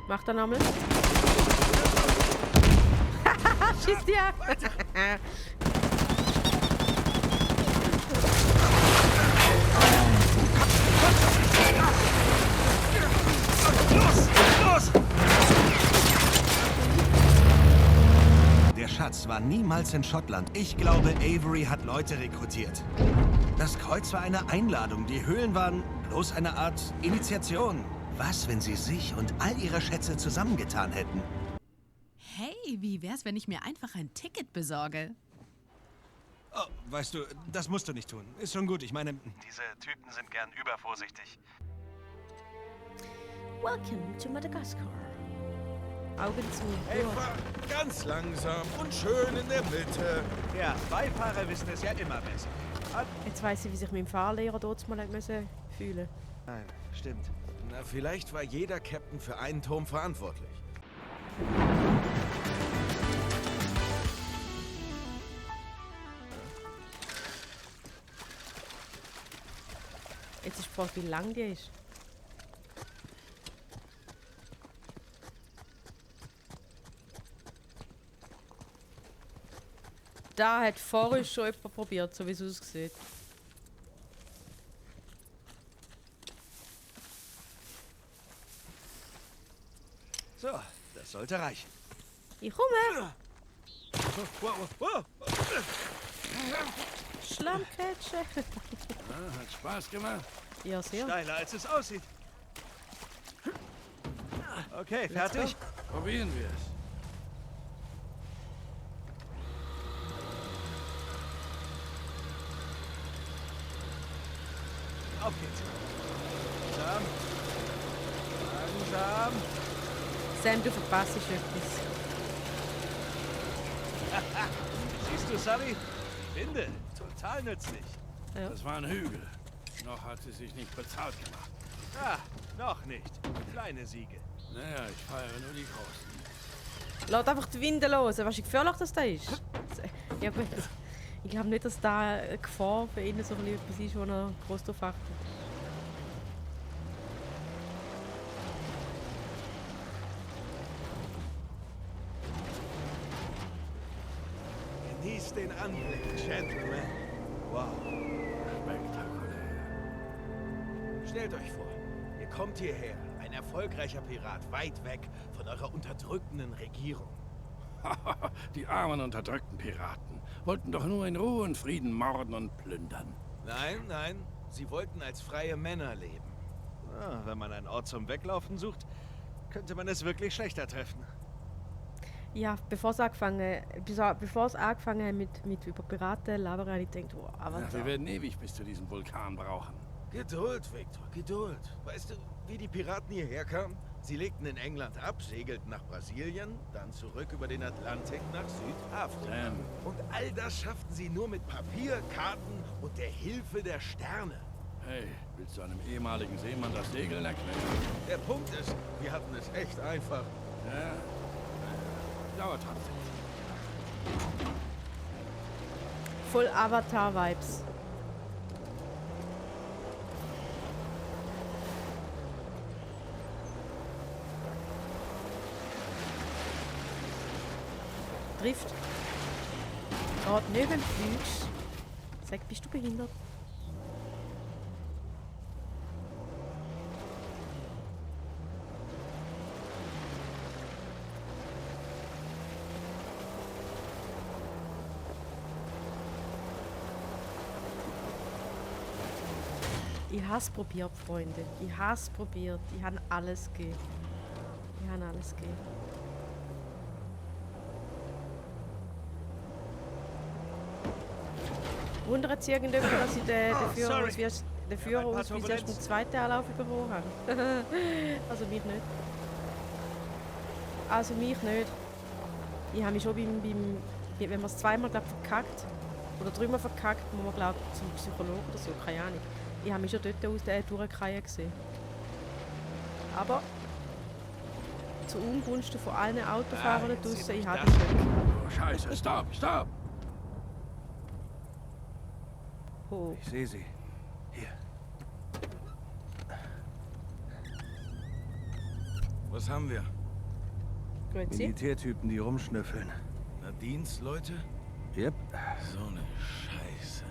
Mach da nochmal. Schieß dir! Los! Der Schatz war niemals in Schottland. Ich glaube, Avery hat Leute rekrutiert. Das Kreuz war eine Einladung. Die Höhlen waren bloß eine Art Initiation. Was, wenn sie sich und all ihre Schätze zusammengetan hätten? Hey, wie wär's, wenn ich mir einfach ein Ticket besorge? Oh, weißt du, das musst du nicht tun. Ist schon gut. Ich meine, diese Typen sind gern übervorsichtig. Welcome to Madagascar. Augen zu. Hey, fahr ganz langsam und schön in der Mitte. Ja, Beifahrer wissen es ja immer besser. Jetzt weiss ich, wie sich mein Fahrlehrer dort mal fühlen musste. Nein, stimmt. Na, vielleicht war jeder Captain für einen Turm verantwortlich. Jetzt ist die Frage, wie lang die ist. Da hat vorher schon jemand probiert, so wie es aussieht. So, das sollte reichen. Ich komme! Wow. Schlammkrätsche! Hat Spaß gemacht. Ja, sehr. Steiler, als es aussieht. Okay, fertig? Probieren wir es. Auf geht's. Langsam. Langsam. Sam, du verpasst etwas. Siehst du, Sully? Die Winde. Total nützlich. Ja. Das war ein Hügel. Noch hat sie sich nicht bezahlt gemacht. Ah, noch nicht. Kleine Siege. Naja, ich feiere nur die großen. Lass einfach die Winde los. Weißt du, wie gefährlich das da ist? Ja, gut. Ich glaube nicht, dass da eine Gefahr für ihn so etwas ist, wo er groß drauf achtet. Genießt den Anblick, Gentlemen. Wow. Spektakulär. Stellt euch vor, ihr kommt hierher, ein erfolgreicher Pirat, weit weg von eurer unterdrückenden Regierung. Die armen, unterdrückten Piraten wollten doch nur in Ruhe und Frieden morden und plündern. Nein, sie wollten als freie Männer leben. Ah, wenn man einen Ort zum Weglaufen sucht, könnte man es wirklich schlechter treffen. Ja, bevor es angefangen hat mit über Piraten labern, habe ich gedacht, wow, aber Ja, wir werden ewig bis zu diesem Vulkan brauchen. Geduld, Victor, Geduld. Weißt du, wie die Piraten hierher kamen? Sie legten in England ab, segelten nach Brasilien, dann zurück über den Atlantik nach Südafrika. Sam. Und all das schafften sie nur mit Papier, Karten und der Hilfe der Sterne. Hey, willst du einem ehemaligen Seemann das Segeln erklären? Der Punkt ist, wir hatten es echt einfach. Ja, dauert trotzdem. voll Avatar-Vibes. Trifft. Gerade neben dem Flügel. Sag, bist du behindert? Ich habe es probiert, Freunde. Ich habe es probiert. Ich habe alles gegeben. Ich habe alles gegeben. Wundert es irgendjemand, dass ich den Führer aus bis erst im zweiten Anlauf bekommen habe? Also mich nicht. Also mich nicht. Ich habe mich schon wenn man es zweimal verkackt oder dreimal verkackt, muss man glaubt zum Psychologen oder so, keine Ahnung. Ich habe mich schon dort aus der durchgekriegt gesehen. Aber zu Ungunsten von allen Autofahrern da draussen, ich habe das nicht. Oh, Scheiße, stopp, stopp! Oh. Ich sehe sie. Hier, Was haben wir? Grüezi. Militärtypen, die rumschnüffeln. Nadines Leute? Yep. So eine Scheiße.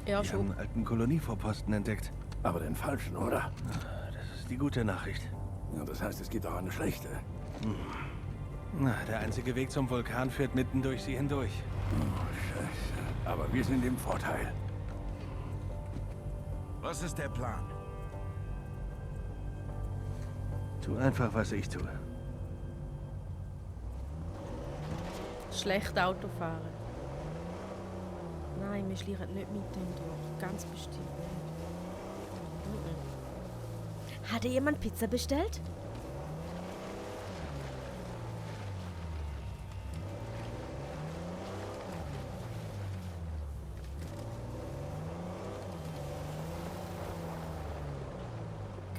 Ja, Die haben schon. einen alten Kolonievorposten entdeckt. Aber den falschen, oder? Das ist die gute Nachricht. Ja, das heißt, es gibt auch eine schlechte. Na, der einzige Weg zum Vulkan führt mitten durch sie hindurch. Oh, Scheiße. Aber wir sind im Vorteil. Was ist der Plan? Tu einfach, was ich tue. Schlecht Autofahren. Nein, wir schleichen nicht mit dem durch. Ganz bestimmt nicht. Hatte jemand Pizza bestellt?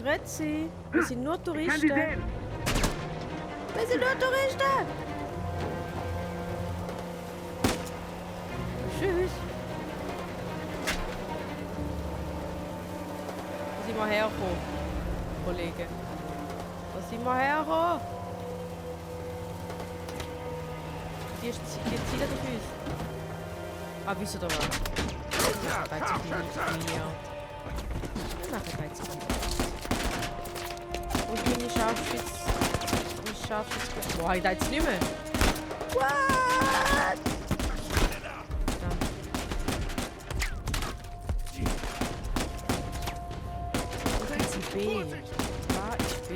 Grüezi. Wir sind nur Touristen. Wir sind nur Touristen. Tschüss. Da sind wir hergekommen, Kollege. Da sind wir hergekommen. Die zielen auf uns. Ah, wisst ihr da was? Das geht zu viel. Nein, das geht zu viel. Und meine Scharfschütze. Boah, ich da jetzt nicht mehr. What? Da ist B. Da ist B.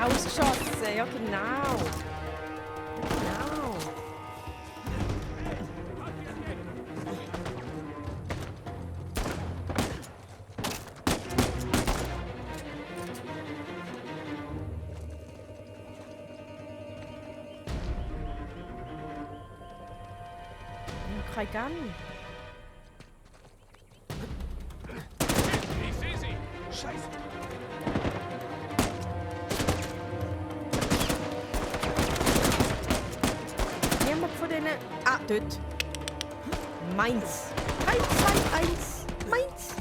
Ausgeschossen, ja genau. Genau. Kein Gun. Ich sehe sie! Scheiße! Niemand von denen. Ah, dort. Meins. 1, 2, 1. Meins.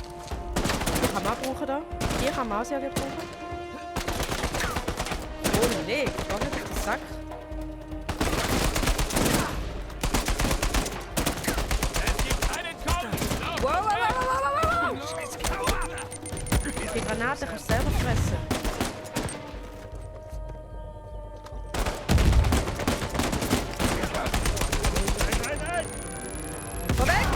Die kann man auch brauchen da. Die kann man auch sehr gut brauchen. Oh nee, gar nicht auf den Sack. Wow, wow, wow, wow, wow, wow. Die Granate kannst du selber fressen. Vorweg!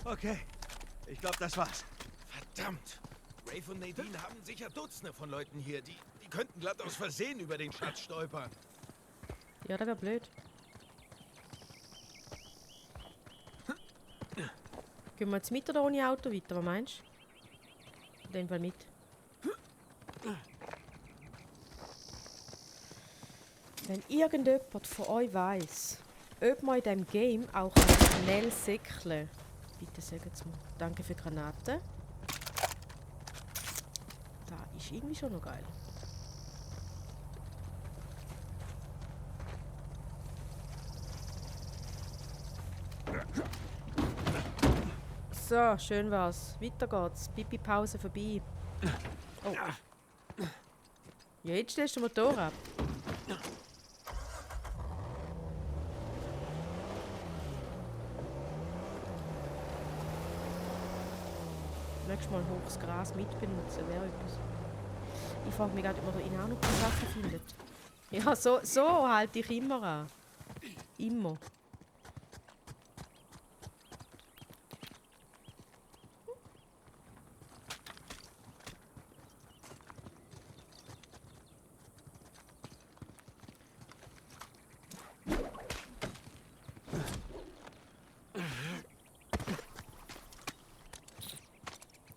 Okay, ich glaube, das war's. Verdammt! Rafe und Nadine haben sicher Dutzende von Leuten hier. Die könnten glatt aus Versehen über den Schatz stolpern. Ja, das wäre blöd. Gehen wir jetzt mit oder ohne Auto weiter? Was meinst du? In dem Fall mit. Wenn irgendjemand von euch weiss, ob man in diesem Game auch schnell säckeln, bitte sagt es mir. Danke für die Granaten. Da ist irgendwie schon noch geil. So, schön war's. Weiter geht's. Pipi-Pause vorbei. Oh. Ja, jetzt stellst du den Motor ab. Nächstes Mal hochs Gras mitbenutzen, wäre etwas. Ich frage mich gerade, ob man da innen auch noch Sachen findet. Ja, so halte ich immer an. Immer.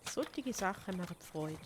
Solche Sachen machen Freude.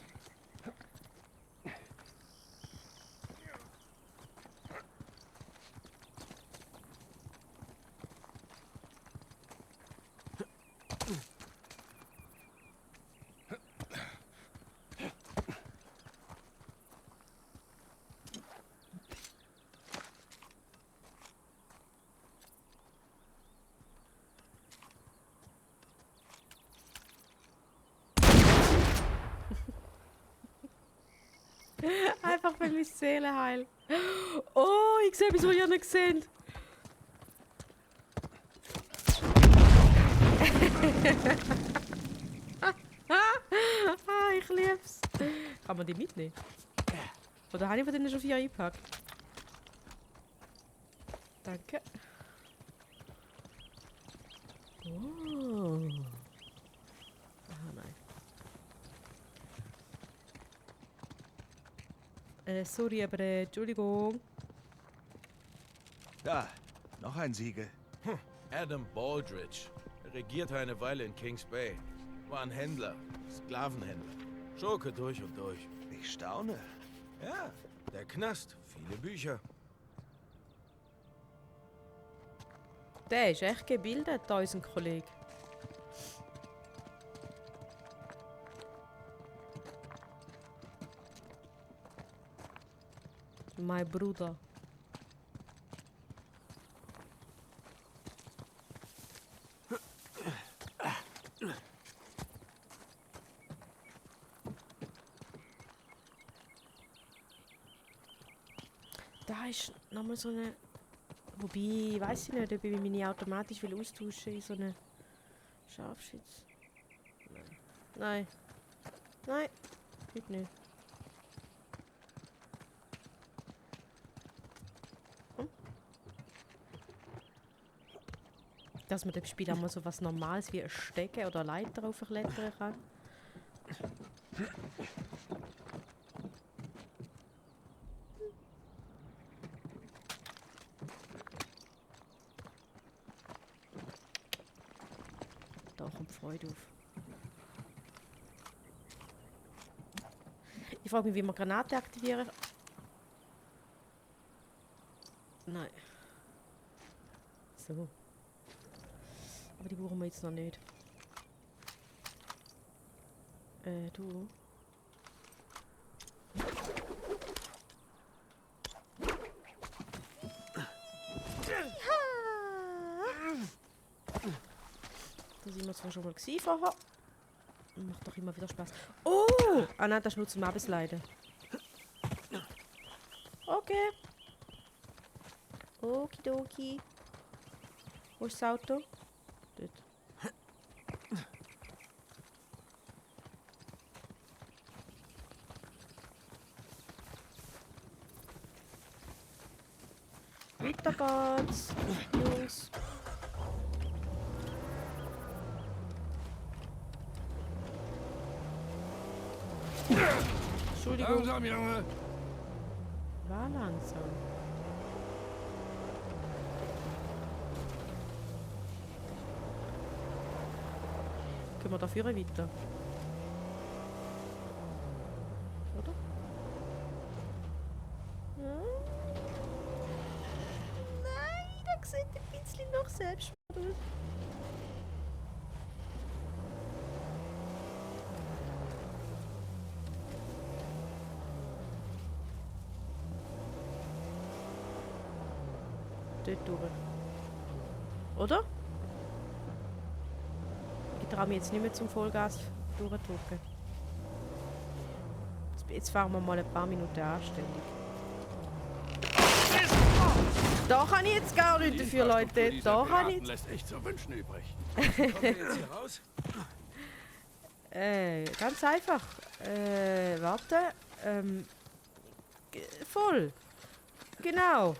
Einfach weil meine Seele heil. Oh, ich sehe etwas, was ihr nicht gesehen. Ich lieb's. Kann man die mitnehmen? Oder habe ich von denen schon 4 eingepackt? Danke. Oh. Ah, nein. Sorry, aber Entschuldigung. Da, noch ein Siegel. Adam Baldridge. Er regierte eine Weile in Kings Bay. War ein Händler, Sklavenhändler. Schurke durch und durch. Ich staune. Ja, der Knast. Viele Bücher. Der ist echt gebildet, da unser Kollege. Mein Bruder. Da ist nochmal so eine. Wobei, weiß ich nicht, ob ich meine automatisch will austauschen in so eine Scharfschütz. Nein. Nein. Heute nicht. Dass man dem Spiel auch mal so was Normales wie ein Stecken oder eine Leiter aufklettern kann. Da kommt Freude auf. Ich frage mich, wie man Granate aktivieren. Nein. So. Aber die brauchen wir jetzt noch nicht. Du. Da sind wir zwar schon mal gewesen vorher. Macht doch immer wieder Spaß. Oh! Ah nein, das ist nur zum Absleiden. Okay. Okidoki. Wo ist das Auto? Dort. Weiter geht's, Jungs. Entschuldigung. Langsam, Junge. War langsam. Können wir dafür weiter? Oder? Ja. Nein, da sieht ein bisschen noch Selbstmord aus. Dort durch. Oder? Gibt traue mich jetzt nicht mehr zum Vollgas durchdrücken. Jetzt fahren wir mal ein paar Minuten anständig. Da kann ich jetzt gar nicht dafür, Leute. Da kann ich... lässt echt zu wünschen übrig. Kommen wir jetzt hier raus? Ganz einfach. Warte. Voll. Genau.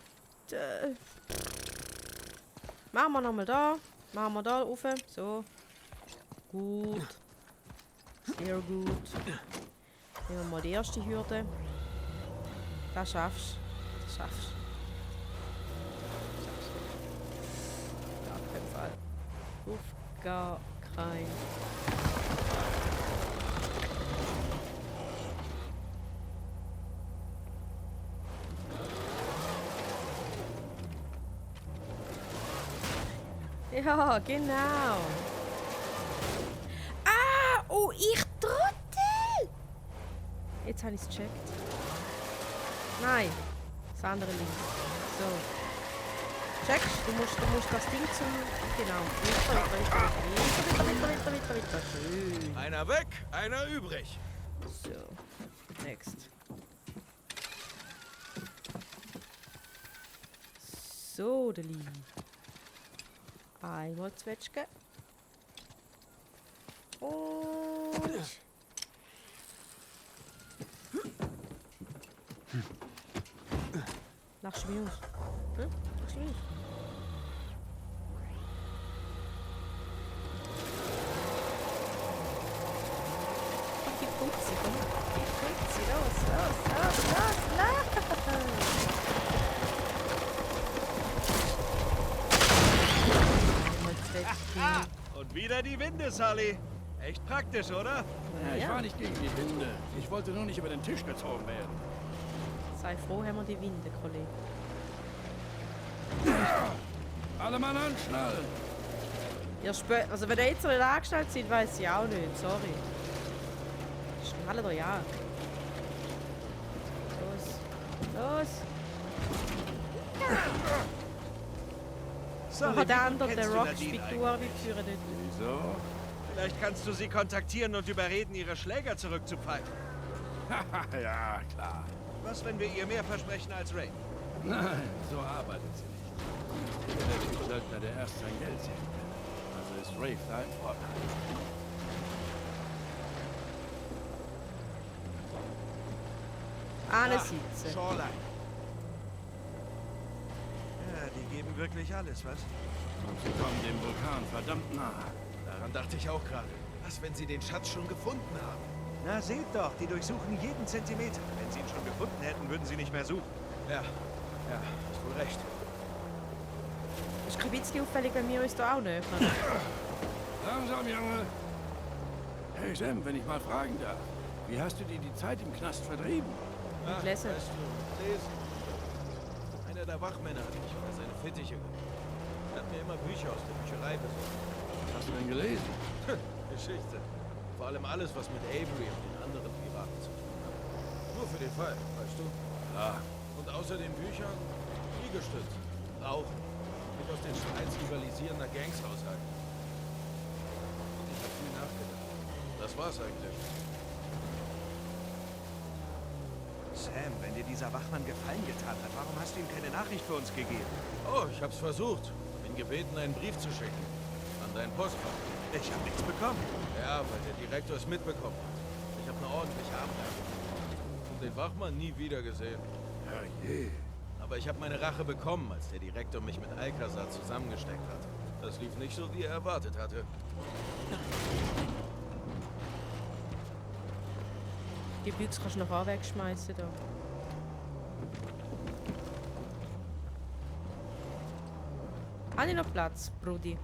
Machen wir nochmal da. Machen wir da rauf. So. Gut. Sehr gut. Nehmen wir mal die erste Hürde. Das schaffst du. Das schaffst du. Gar keinen Fall. Auf gar keinen Ja, genau. Ah, oh, ich Trottel! Jetzt habe ich es gecheckt. Nein, das andere links. So. Checkst, du musst das Ding zum... Genau. Weiter. Schön. Einer weg, einer übrig. So. Next. So, der Lieb. Einmal Zwetschge. Und... Lachst du mich aus? Hm? Lachst du mich aus? Die Putze, komm. Die Putze, los. Und wieder die Winde, Sully. Echt praktisch, oder? Ja, ich war nicht gegen die Winde. Ich wollte nur nicht über den Tisch gezogen werden. Sei froh, haben wir die Winde, Kollege. Alle Mann anschnallen! Ja, also wenn ihr jetzt so nicht angestellt seid, weiß ich auch nicht. Sorry. Schnallt doch ja. Los. Sully, Und der wie andere, kennst der du Rock, Nadine spielt eigentlich? durch, wie führen nicht. Wieso? Vielleicht kannst du sie kontaktieren und überreden, ihre Schläger zurückzupfeifen. Ja, klar. Was, wenn wir ihr mehr versprechen als Ray? Nein, so arbeitet sie nicht. Ich bin der Typ Söldner, der erst sein Geld sehen will. Also ist Rafe da im Vorteil. Alle sitzen. Shoreline. Ja, die geben wirklich alles, was? Und sie kommen dem Vulkan verdammt nah. Daran dachte ich auch gerade. Was, wenn sie den Schatz schon gefunden haben? Na, seht doch, die durchsuchen jeden Zentimeter. Wenn sie ihn schon gefunden hätten, würden sie nicht mehr suchen. Ja, hast wohl recht. Ist kein bisschen auffällig, wenn wir uns da auch nähern. Langsam, Junge. Hey Sam, wenn ich mal fragen darf. Wie hast du dir die Zeit im Knast vertrieben? Ach, lesen. weißt du, lesen. Einer der Wachmänner hat mich über seine Fittiche genommen. Er hat mir immer Bücher aus der Bücherei besorgt. Was hast du denn gelesen? Geschichte. Vor allem alles, was mit Avery und den anderen Piraten zu tun hat. Nur für den Fall, weißt du? Ja. Und außer den Büchern, Liegestütz, Rauchen, mich aus den Streits rivalisierender Gangs raushalten. Und ich habe viel nachgedacht. Das war's eigentlich. Sam, wenn dir dieser Wachmann Gefallen getan hat, warum hast du ihm keine Nachricht für uns gegeben? Oh, ich hab's versucht. Bin gebeten, einen Brief zu schicken. An dein Postfach. Ich habe nichts bekommen. Ja, weil der Direktor es mitbekommen hat. Ich habe eine ordentliche Ableitung. Und den Wachmann nie wieder gesehen. Herrje. Aber ich habe meine Rache bekommen, als der Direktor mich mit Alcazar zusammengesteckt hat. Das lief nicht so, wie er erwartet hatte. Die Büchse kannst du noch auch wegschmeißen da. Habe ich noch Platz, Brudi?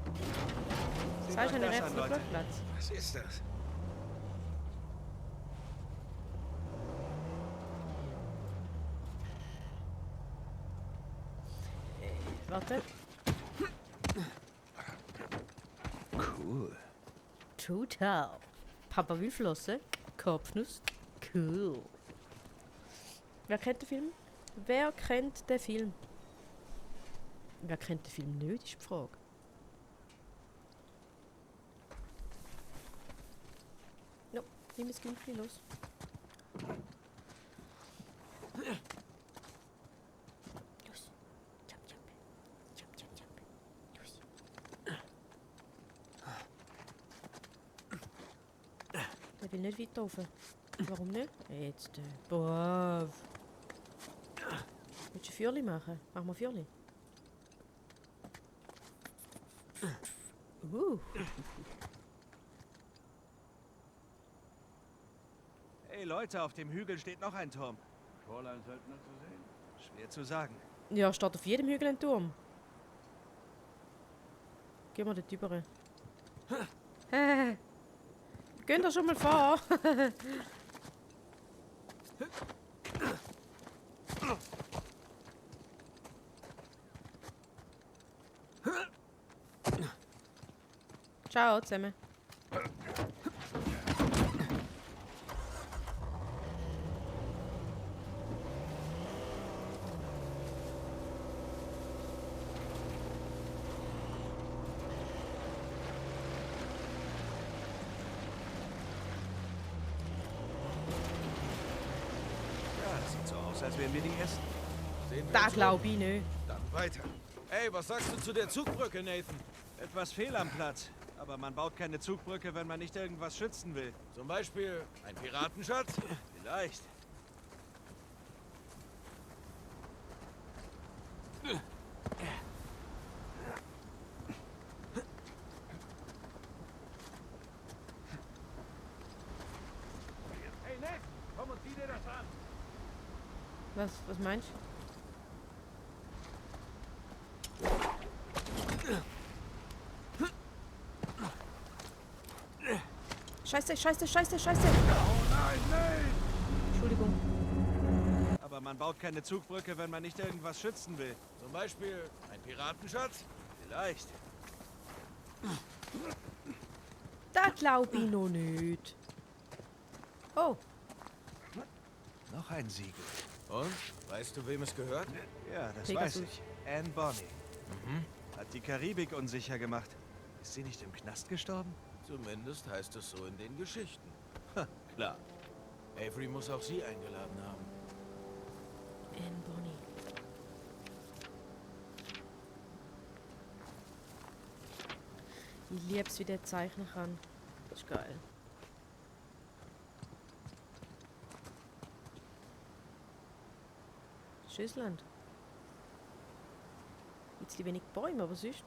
Sagst du, euch habe ich das jetzt an, noch Leute. Platz? Was ist das? Warte. Cool. Total. Papa will Flosse. Kopfnuss. Cool. Wer kennt den Film? Wer kennt den Film? Wer kennt den Film nicht, ist die Frage. Nimm das Gümpli los. Los. Jump, jump. Jump, jump, jump. Los. Der will nicht weiter rauf. Warum nicht? Jetzt. Boah. Willst du ein Fürli machen? Machen wir Fürli. Hey Leute, auf dem Hügel steht noch ein Turm. Vorlandsöldner zu sehen? Schwer zu sagen. Ja, steht auf jedem Hügel ein Turm. Gehen wir dort rüber. Gehen da schon mal vor. Ciao zusammen. Ja, das sieht so aus, als wären wir die Ersten. Sehen wir Da uns um. glaube ich nicht. Dann weiter. Hey, was sagst du zu der Zugbrücke, Nathan? Etwas fehl am Platz. Aber man baut keine Zugbrücke, wenn man nicht irgendwas schützen will. Zum Beispiel ein Piratenschatz? Vielleicht. Hey, Ned, komm und zieh dir das an. Was meinst du? Scheiße, scheiße, scheiße, scheiße. Oh nein, nein! Entschuldigung. Aber man baut keine Zugbrücke, wenn man nicht irgendwas schützen will. Zum Beispiel ein Piratenschatz? Vielleicht. Da glaube ich noch nicht. Oh, Noch ein Siegel. Und? Weißt du, wem es gehört? Ja, das Pegasus. weiß ich. Anne Bonny. Hat die Karibik unsicher gemacht. Ist sie nicht im Knast gestorben? Zumindest heißt es so in den Geschichten. Ha, klar. Avery muss auch sie eingeladen haben. Anne Bonny. Ich lieb's, wie der zeichnen kann. Das ist geil. Schüssland. Jetzt wenig Bäume, aber sonst.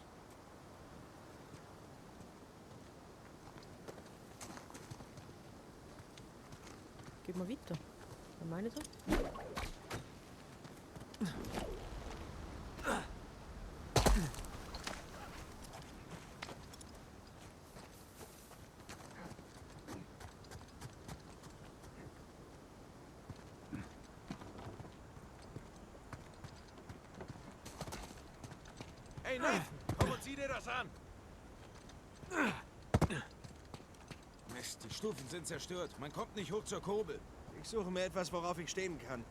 Gehen wir weiter. Was meinen Sie? Hey, Nathan, komm und zieh dir das an! Mist, die Stufen sind zerstört. Man kommt nicht hoch zur Kurbel. Ich suche mir etwas, worauf ich stehen kann.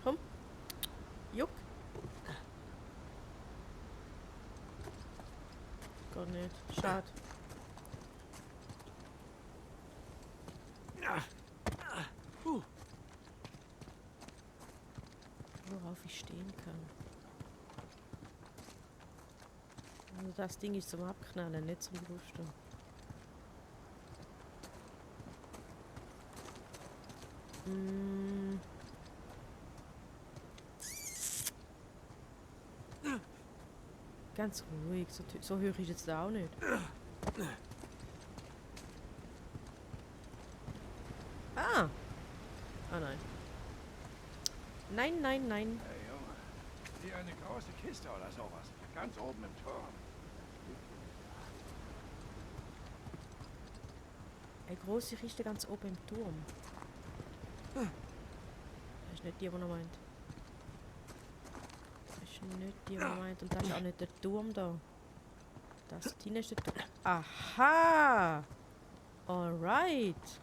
Komm. Juck. Gar nicht. Schade. Worauf ich stehen kann. Also das Ding ist zum Abknallen, nicht zum Brüsten. Mm. Ganz ruhig, so hoch ist jetzt auch nicht. Ah! Ah nein. Nein, nein, nein. Hey, Junge. Hier eine große Kiste oder sowas. Ganz oben im Turm. Eine große Kiste ganz oben im Turm. Das ist nicht die, die er meint. Das ist ist nicht die meint und das ist auch nicht der Turm da. Das Ding ist der Turm. Aha! Alright.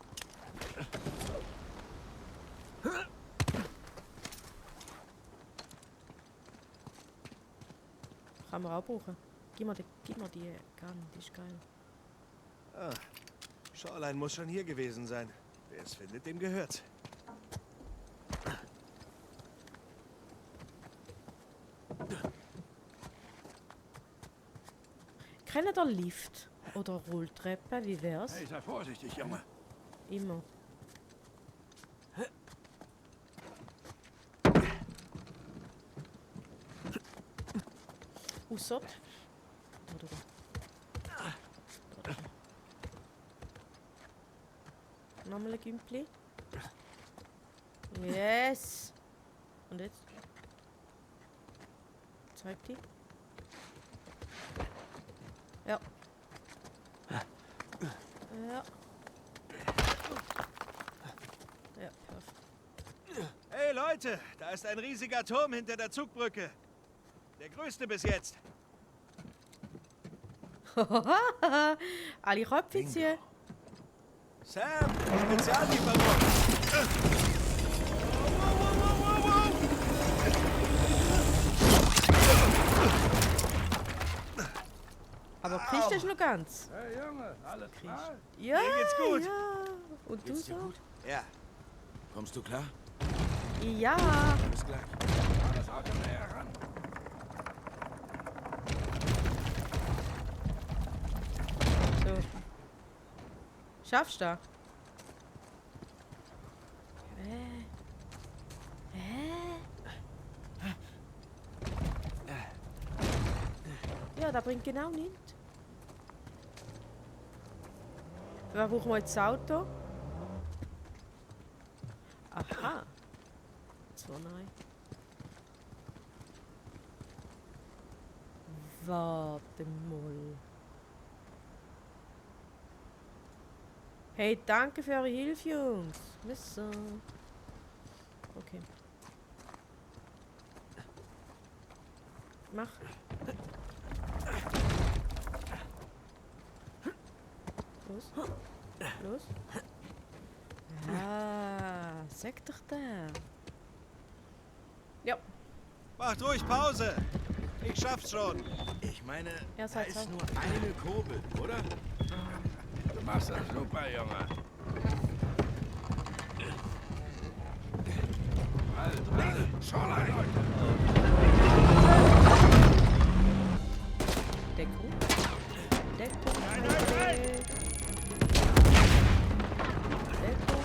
Kann man auch brauchen. Gib mir die Gun, die ist geil. Ah, Shoreline muss schon hier gewesen sein. Wer es findet, dem gehört. Kennt ihr Lift oder Rolltreppe? Wie wär's? Hey, sei vorsichtig, Junge. Immer. Ausser. Oder da. Nochmal ein Gümpli. Yes! Und jetzt? Zeig die. Ja. Ja. Ja, perfekt. Hey Leute, da ist ein riesiger Turm hinter der Zugbrücke. Der größte bis jetzt. Alle Köpfe ziehen. Sam, Speziallieferung. Aber Christ ist noch ganz. Hey, Junge, alles klar? Ja, Mir geht's gut. ja. Und du Geht's dir so? gut? Ja, Kommst du klar? Ja. bis gleich. Fahr das Auto näher ran. So. Schaffst du das? Ja, das bringt genau nichts. Für was brauchen wir jetzt das Auto? Aha. So nein. Warte mal. Hey, danke für eure Hilfe, Jungs. Messer. Okay. Mach. Los. Los. Ah, sag doch da. Ja, Macht ruhig Pause. Ich schaff's schon. Ich meine, er da seid ist halt. nur eine Kurbel, oder? Du machst das super, Junge. Halt, Shoreline, Leute. Deckung. Deckung. Deckung.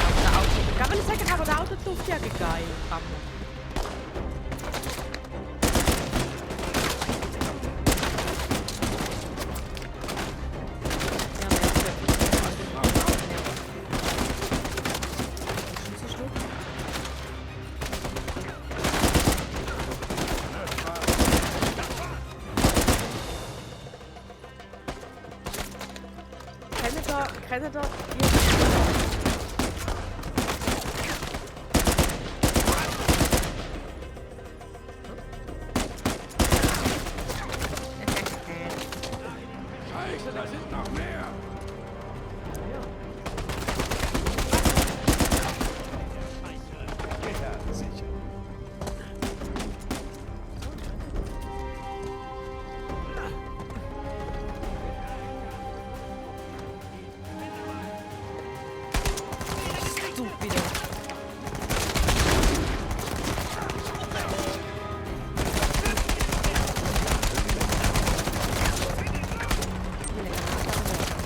Aber der Auto. Kann man nicht sagen, aber der Auto tut ja geil. Kann man. Ja, mehr Schluck. Kennt ihr Scheiße, da sind noch mehr. Ja, sicher. Stupido.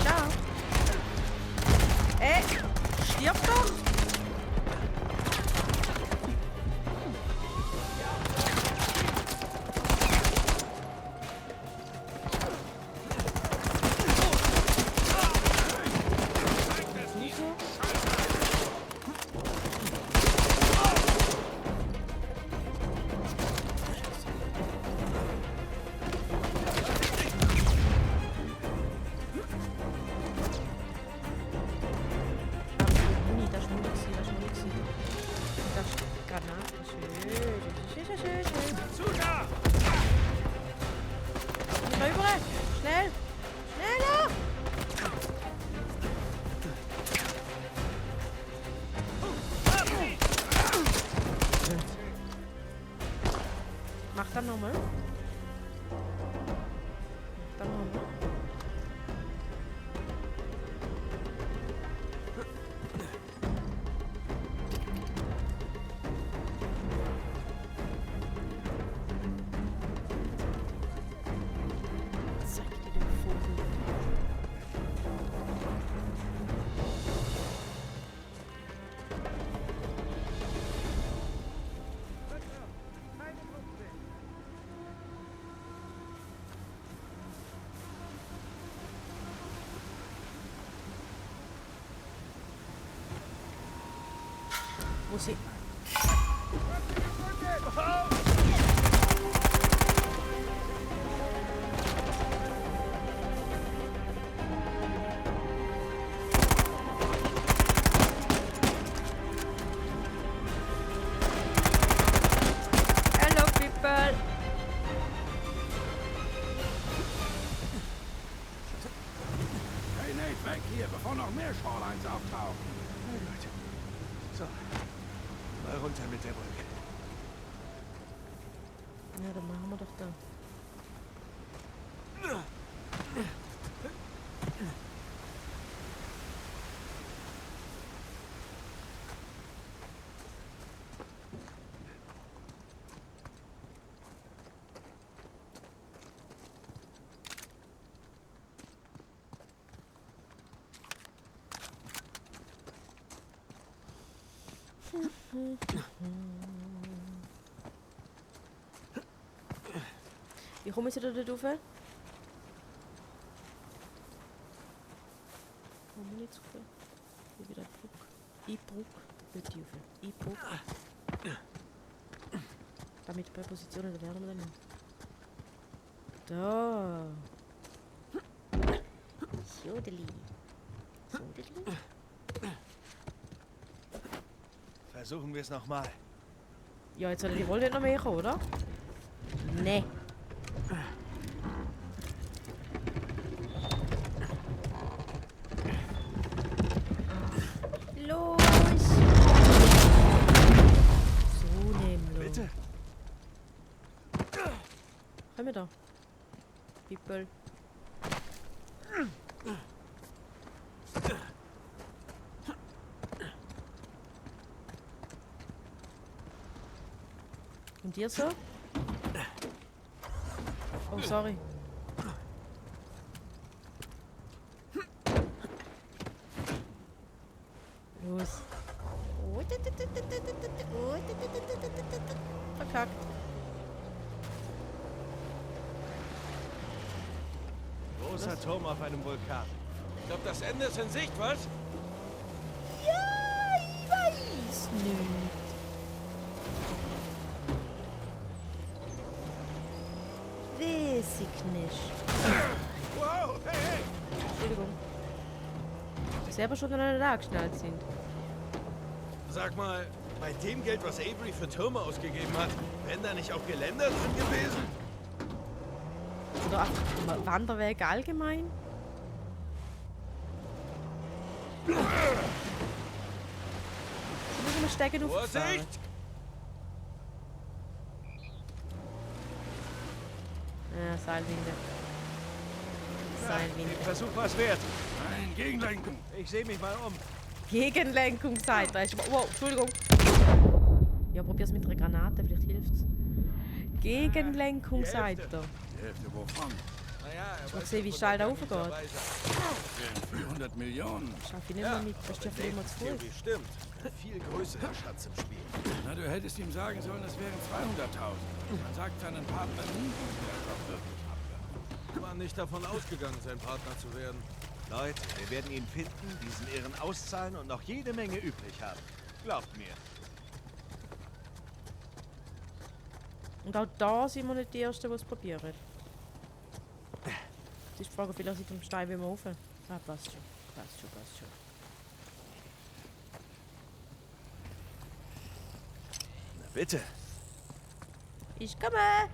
Ciao. Stirb doch! Dann nochmal. Dann nochmal. Zeig dir den Vogel. Musik. Hello people. Hey Nate, weg hier, bevor noch mehr Shorelines auftauchen. So, mal runter mit der Brücke. Ja, dann machen wir doch da. Wie kommen sie da rauf? Komm nicht zu viel. Hier wieder Bruck. Einbruck. Nicht rauf. Einbruck. Damit Präpositionen, da werden wir dann nicht. Da. Jodeli. Jodeli. Versuchen wir es nochmal. Ja, jetzt soll die wohl nicht noch mehr kommen, oder? Nee. Los! So nehmen wir. Bitte? Komm wir da. People. Und dir so? Oh, sorry. Los. Verkackt. Großer Turm auf einem Vulkan. Ich glaube, das Ende ist in Sicht, was? Ja, ich weiß nicht. Weiß ich nicht. Wow, hey, hey! Entschuldigung. Selber schon aneinander angeschnallt sind. Sag mal, bei dem Geld, was Avery für Türme ausgegeben hat, wären da nicht auch Geländer drin gewesen? Oder einfach Wanderweg allgemein? Müssen wir Stegen auffahren? Vorsicht! Ja, Seilwinde. Seilwinde. Versuch was wert. Nein, gegenlenken. Ich sehe mich mal um. Gegenlenkung seid ihr. Wow, Entschuldigung. Ja, probier's mit einer Granate, vielleicht hilft's. Gegenlenkung seid ihr. Die Hälfte wovon? Naja, er mal weiß sehen, wie ja, steil da von der hochgeht. Gang ist Wären 400 Millionen. Schaff ich nicht mehr mit, das ist ja für immer zu Theorie Fuß. stimmt. Ein viel größerer Schatz im Spiel. Na, du hättest ihm sagen sollen, es wären 200.000. Man sagt seinen Partner nie, wie er doch wirklich abgehört. War nicht davon ausgegangen, sein Partner zu werden. Leute, wir werden ihn finden, diesen Irren auszahlen und noch jede Menge übrig haben. Glaubt mir. Und auch da sind wir nicht die Ersten, die es probieren. Das ist die Frage, vielleicht sieht am Stein wie wir rauf. Ah, passt schon. Passt schon, passt schon. Na bitte. Ich komme!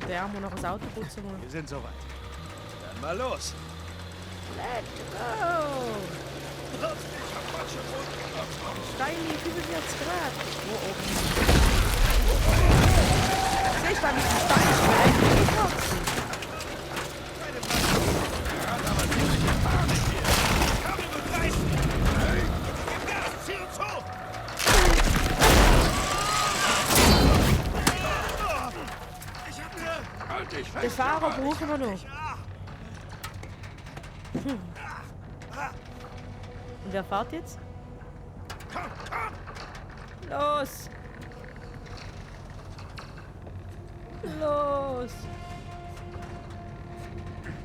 Der muss noch das Auto putzen. Wir sind soweit. Dann mal los. Let's go! Steine 45 Grad. Oh, oh. Siehst du, mit dem Stein ist mir eigentlich gewachsen. Den Fahrer brauchen wir noch. Und wer fährt jetzt? Los! Los!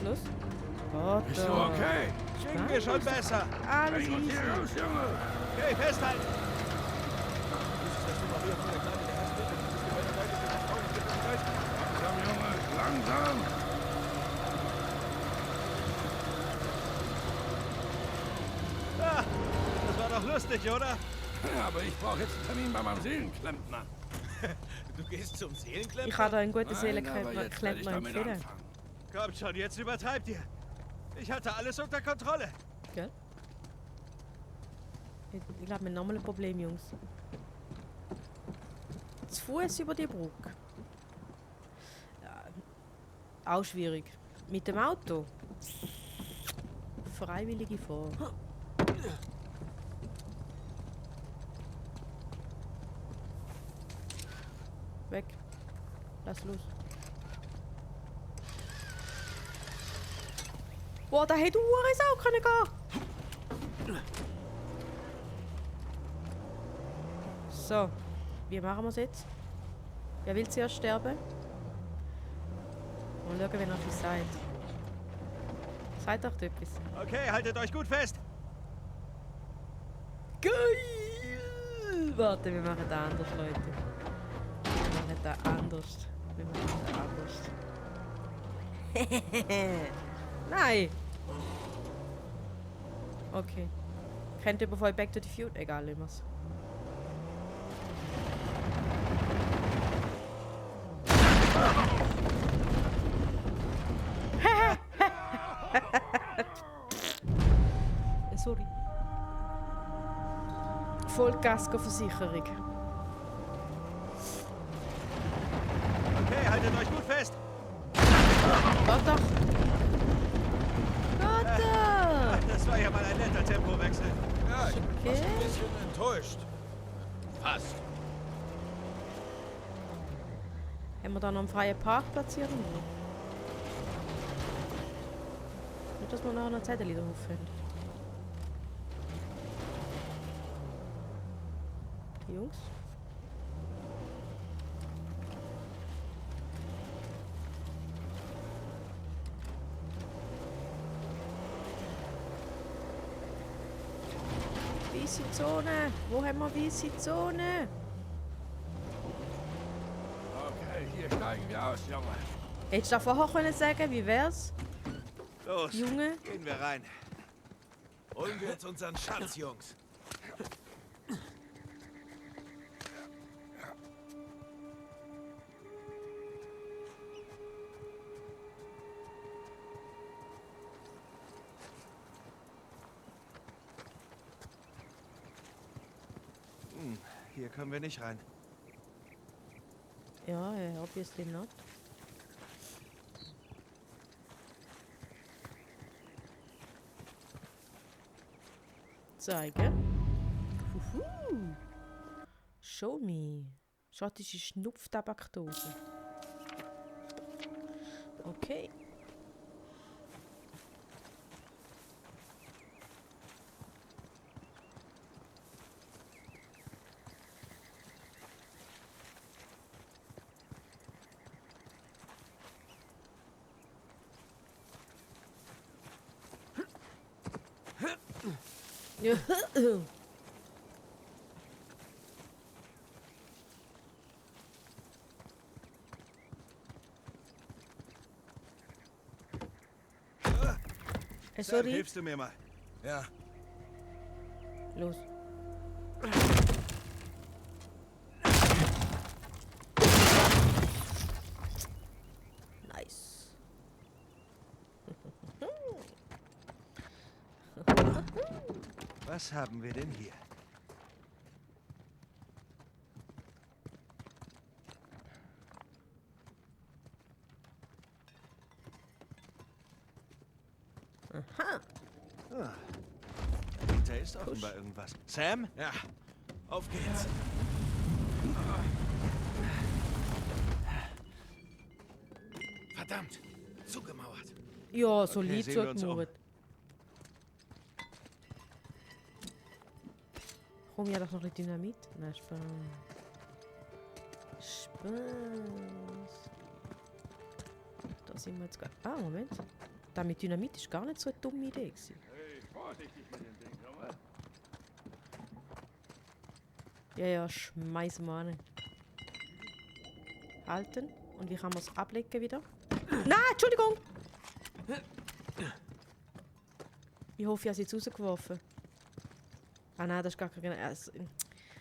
Los? Gott. Bist du okay? Ging mir schon besser. Alles Bring uns easy. hier raus, Junge! Okay, festhalten. Langsam, Junge, langsam! Ah, das war doch lustig, oder? Ja, aber ich brauche jetzt einen Termin bei meinem Seelenklempner. Du gehst zum Seelenklempner? Ich kann dir einen guten Nein, aber Seelenklempner jetzt werde ich damit empfehlen. anfangen. Komm schon, jetzt übertreibt ihr. Ich hatte alles unter Kontrolle. Gell? Ich glaube, wir haben nochmal ein Problem, Jungs. Zu Fuß über die Brücke. Ja, auch schwierig. Mit dem Auto. Freiwillige Fahrt. Weg. Lass los. Boah, da hätte Uhr auch können gehen. So, wie machen wir es jetzt? Wer will zuerst sterben? Mal schauen, wenn er etwas sagt. Sagt doch etwas. Okay, haltet euch gut fest. Geil! Warte, wir machen das anders, Leute. Wir machen das anders. Wir machen das anders. Nein! Okay. Kennt ihr bevor Back to the Future? Egal, immer's. Sorry. Vollkaskoversicherung. Okay, haltet euch gut fest. Warte doch! Warte! Das war ja mal ein netter Tempowechsel. Ja, ich bin Okay. fast ein bisschen enttäuscht. Fast. Haben wir da noch einen freien Parkplatz hier irgendwo? Nicht, dass wir nachher noch Zettel drauf finden. Jungs? Weisse Zone! Wo haben wir weisse Zone? Okay, hier steigen wir aus, Junge. Hättest du da vorher können sagen, wie wär's? Los, Junge? gehen wir rein. Holen wir uns unseren Schatz, Jungs. Hier können wir nicht rein. Ja, obviously not. Zeigen. Huhu. Show me. Schottische Schnupftabakdose. Okay. Sam, Sorry. hilfst du mir mal? Ja. Los. Nice. Was haben wir denn hier? Aha. Ah, dahinter ist offenbar irgendwas. Sam? Ja, auf geht's. Verdammt, zugemauert. Ja, solid sehen wir uns um. zugemauert. Komm, ja doch noch ein Dynamit. Nein, Spaß. Spaß. Da sind wir jetzt gar... Ah, Moment. Da mit Dynamit ist gar nicht so eine dumme Idee gewesen. Hey, vorsichtig mit dem Ding, Junge. Ja, schmeißen wir an. Halten. Und wie kann man es ablegen wieder? Nein, Entschuldigung! Ich hoffe, ich habe sie jetzt rausgeworfen. Ah nein, das ist gar keine Granate. Jetzt habe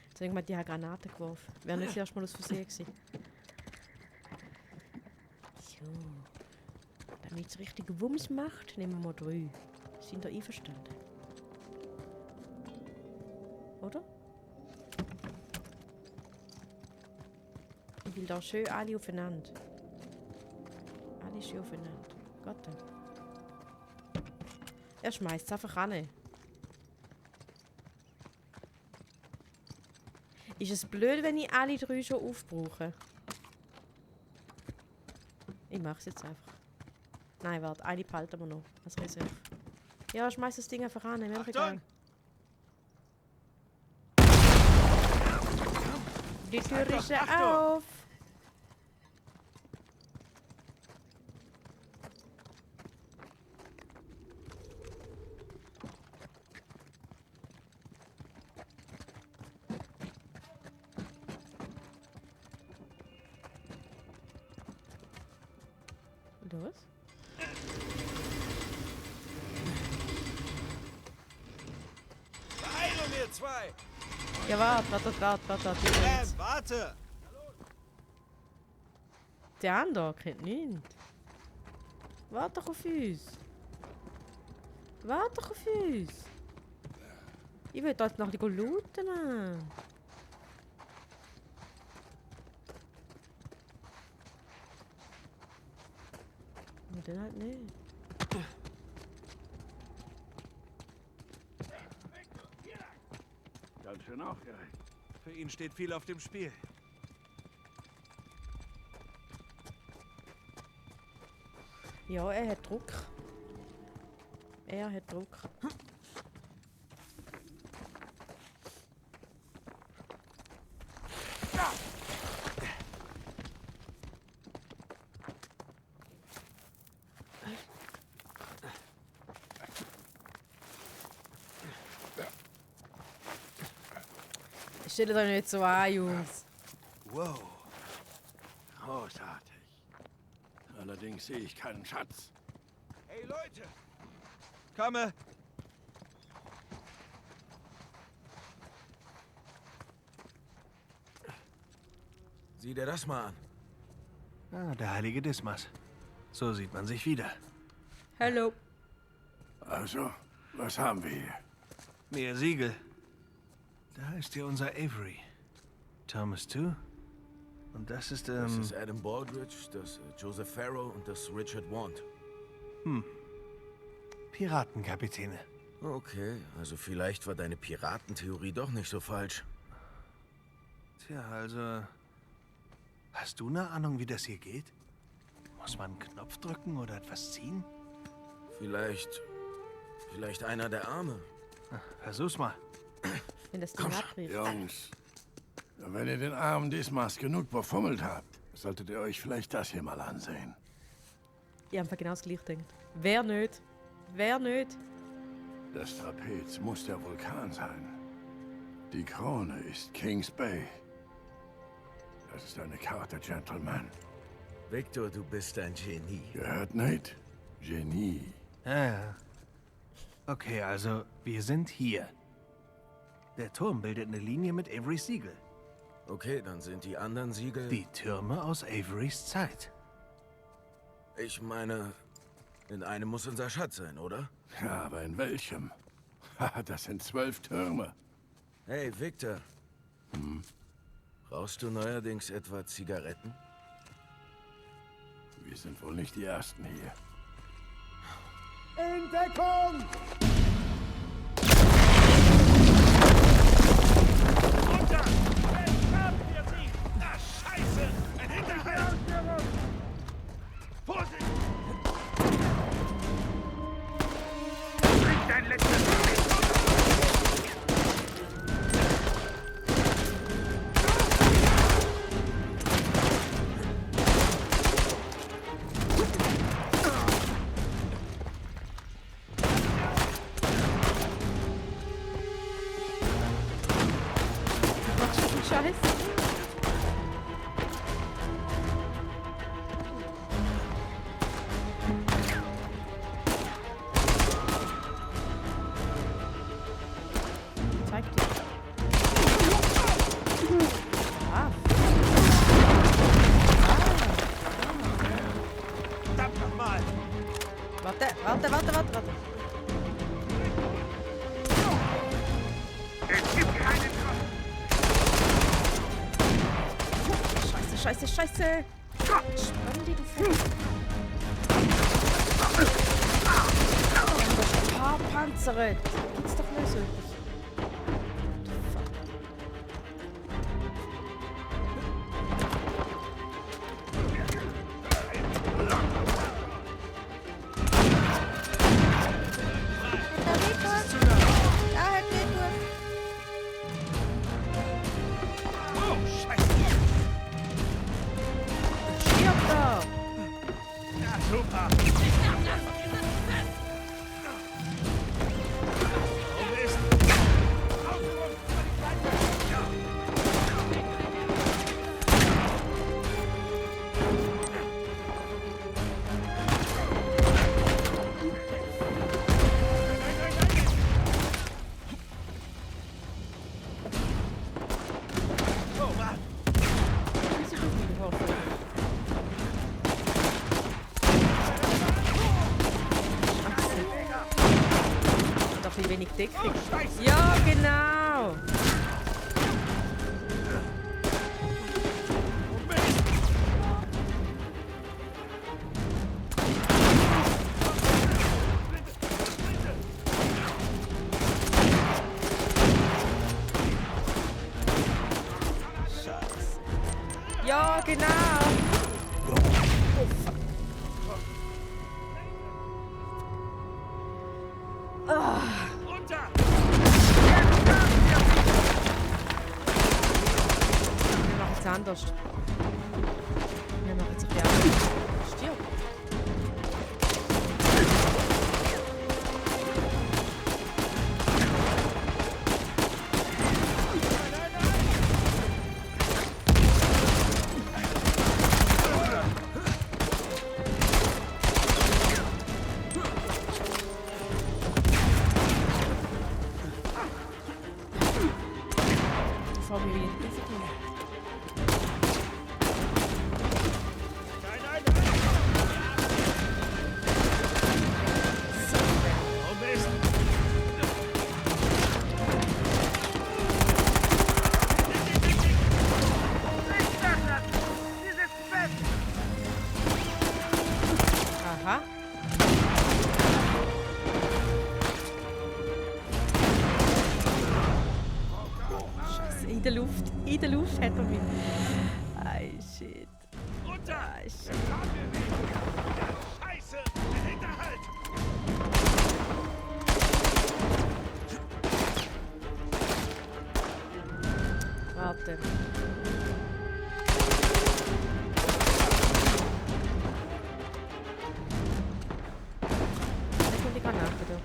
ich gemeint, die haben Granaten geworfen. Wäre nicht erst mal aus Versehen gewesen. So. Damit es richtig Wumms macht, nehmen wir mal 3. Sind ihr einverstanden? Oder? Ich will da schön alle aufeinander. Alle schön aufeinander. Gott. Er schmeißt es einfach an. Ist es blöd, wenn ich alle 3 schon aufbrauche? Ich mache es jetzt einfach. Nein, warte, eine behalten wir noch als Reserve. Ja, schmeiß das Ding einfach an, mir egal. Die Tür ist auf. Los. Beeilung, ihr zwei! Ja, warte. Warte! Der andere kennt nichts. Warte doch auf uns. Warte doch auf uns. Ich will dort noch die looten. Und dann halt nicht. Ganz schön aufgeregt. Für ihn steht viel auf dem Spiel. Ja, er hat Druck. Er hat Druck. Stellt euch nicht so an, Jungs. Wow. Großartig. Allerdings sehe ich keinen Schatz. Hey, Leute! Komme! Sieh dir das mal an. Ah, der heilige Dismas. So sieht man sich wieder. Hallo. Also, was haben wir hier? Mehr Siegel. Da ist hier unser Avery. Thomas too. Und das ist, Das ist Adam Baldridge, das Joseph Farrow und das Richard Wand. Piratenkapitäne. Okay, also vielleicht war deine Piratentheorie doch nicht so falsch. Tja, also... Hast du eine Ahnung, wie das hier geht? Muss man einen Knopf drücken oder etwas ziehen? Vielleicht einer der Arme. Versuch's mal. Wenn das Ding abbricht. Jungs, wenn ihr den armen Dismas genug befummelt habt, solltet ihr euch vielleicht das hier mal ansehen. Ich habe genau das gleiche gedacht. Wer nicht? Wer nicht? Das Trapez muss der Vulkan sein. Die Krone ist Kings Bay. Das ist eine Karte, Gentleman. Victor, du bist ein Genie. Gehört, Nate? Genie. Ja. Okay, also, wir sind hier. Der Turm bildet eine Linie mit Averys Siegel. Okay, dann sind die anderen Siegel... Die Türme aus Averys Zeit. Ich meine, in einem muss unser Schatz sein, oder? Ja, aber in welchem? Haha, das sind 12 Türme. Hey, Victor. Rauchst du neuerdings etwa Zigaretten? Wir sind wohl nicht die Ersten hier. In Deckung! Runter! Jetzt haben wir sie! Na, Scheiße! Ein Hinterhalt! Vorsicht! Nicht dein letztes Mal! Scheiße. Zeig dir. Ah. Verdammt nochmal! Warte. Es gibt keinen Kopf! Scheiße. Spann die, du Fett. Panzeret. Gibt's doch nicht so etwas. Oh, Scheiße! Stirb da! Ja, super! Oh, Mist! Oh, Mann! Wieso dürfen die überhaupt nicht? Scheiße. Doch viel wenig Deckung. Ja, genau! Ja, genau! Runter! Wir machen es anders. Wir machen es ein bisschen anders. Stirb! Bevor wir wieder durchkommen. Nein! Oh, Mist! Aha. Scheiße, in der Luft hat er mich. Ay, shit. Runter! Ay, shit. Haben wir sie! Ja, Scheiße! Ein Hinterhalt! Warte. Da kommt die Granate da.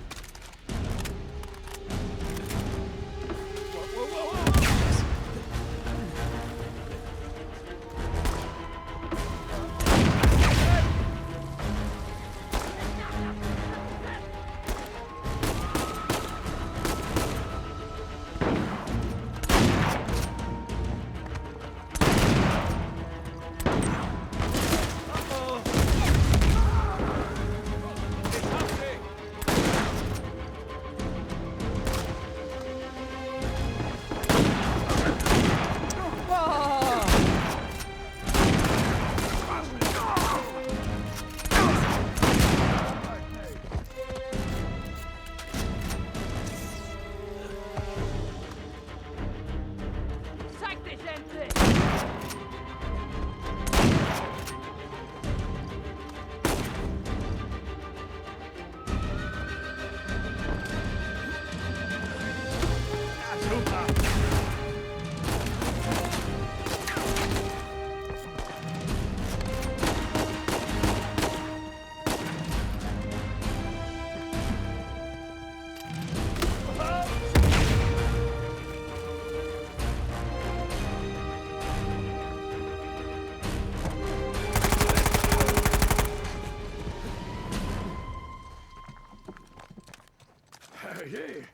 Herrje,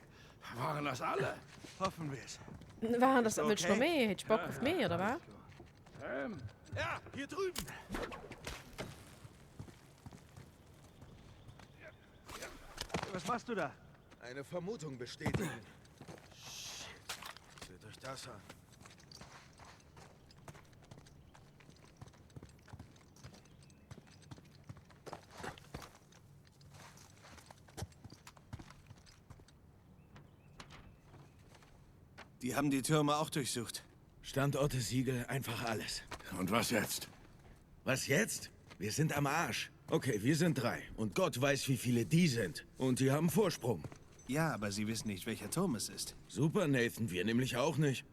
waren das alle? Hoffen wir es. Waren das, willst du noch okay? mehr? Hättest du Bock auf mehr, oder was? Ja, hier drüben. Was machst du da? Eine Vermutung bestätigen. Shit. Seht euch das an. Die haben die Türme auch durchsucht. Standorte, Siegel, einfach alles. Und was jetzt? Was jetzt? Wir sind am Arsch. Okay, wir sind 3. Und Gott weiß, wie viele die sind. Und die haben Vorsprung. Ja, aber sie wissen nicht, welcher Turm es ist. Super, Nathan, wir nämlich auch nicht.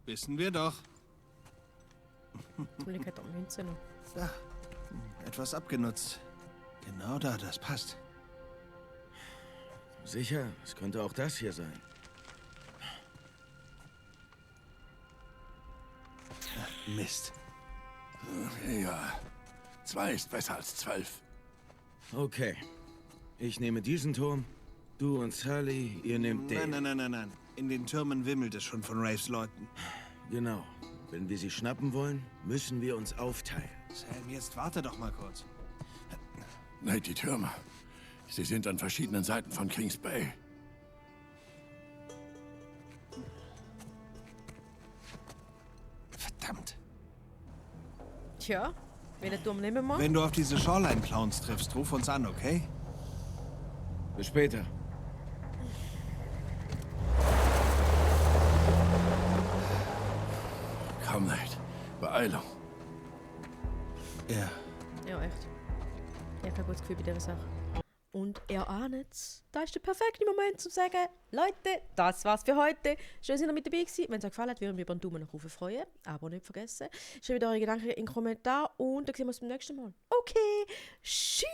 Wissen wir doch. Zum Glück hat er Münze noch. Da. Etwas abgenutzt. Genau da, das passt. Sicher, es könnte auch das hier sein. Mist. Ja, 2 ist besser als 12. Okay. Ich nehme diesen Turm. Du und Sully, ihr nehmt den. Nein. In den Türmen wimmelt es schon von Raves Leuten. Genau. Wenn wir sie schnappen wollen, müssen wir uns aufteilen. Sam, jetzt warte doch mal kurz. Nate, die Türme. Sie sind an verschiedenen Seiten von Kings Bay. Verdammt. Tja, welchen Turm nehmen wir? Wenn du auf diese Shoreline-Clowns triffst, ruf uns an, okay? Bis später. Komm, Nate. Beeilung. Ja. Ja, echt. Ich habe kein gutes Gefühl bei dieser Sache. Und ihr ahnet's, da ist der perfekte Moment zum sagen, Leute, das war's für heute. Schön, dass ihr mit dabei gewesen. Wenn es euch gefallen hat, würden wir über einen Daumen nach oben freuen. Abo nicht vergessen. Schreibt eure Gedanken in den Kommentaren und dann sehen wir uns beim nächsten Mal. Okay, tschüss.